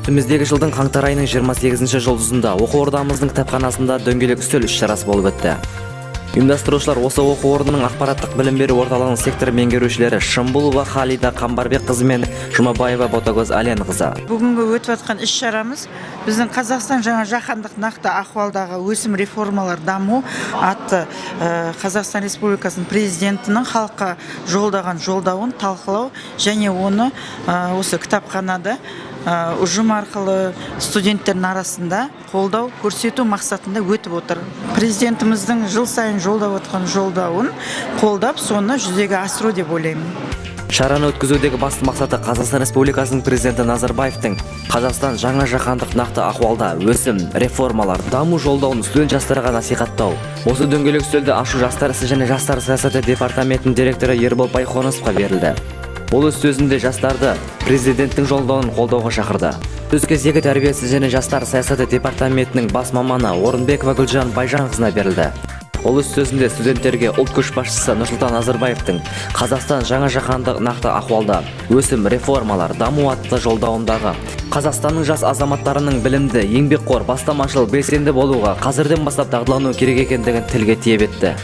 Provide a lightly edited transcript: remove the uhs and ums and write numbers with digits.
Үстіміздегі жылдың қаңтар айының 28 жұлдызында оқу ордамыздың кітапханасында дөңгелек үстел іс-шарасы болып өтті. Ұйымдастырушылар осы оқу орнының ақпараттық білім беру орталығының сектор меңгерушілері Шымбулова Халида Қамбарбекқызы мен Жұмабаева Ботагөз Әленқызы. Бүгінгі өтіп жатқан іс шарамыз біздің «Қазақстан жаңа жаһандық нақты ахуалдағы өсім, реформалар, даму» атты Қазақстан Республикасының президентінің халыққа жолдаған жолдауын талқылау және оны осы кітапханада ұжым арқылы студенттердің арасында қолдау көрсету мақсатында өтіп отыр. Президентіміздің жыл сайын жолдап отқан жолдауын қолдап, соны жүзеге асыру деп ойлаймын. Шараны өткізудегі басты мақсаты Қазақстан Республикасының президенті Назарбаевтың «Қазақстан жаңа жаһандық нақты ахуалда өсім, реформалар, даму» жолдауын студент жастарға насихаттау. Осы дөңгелек үстелді ашу жастар ісі және жастар саясаты департаментінің директоры Ербол Байқонысовқа берілді. Ол өз сөзінде жастарды президенттің жолдауын қолдауға шақырды. Сөз кезегі тәрбие ісі және жастар саясаты департаментінің бас маманы Орынбекова Гүлжан Байжанқызына берілді. Ол өз сөзінде студенттерге ұлт көшбасшысы Нұрсұлтан Назарбаевтың «Қазақстан жаңа жаһандық нақты ахуалда өсім, реформалар, даму» атты жолдауындағы Қазақстанның жас азаматтарының білімді, еңбекқор, бастамашыл, белсенді болуға қазірден бастап дағдылану керек екендігін тілге тиек етті.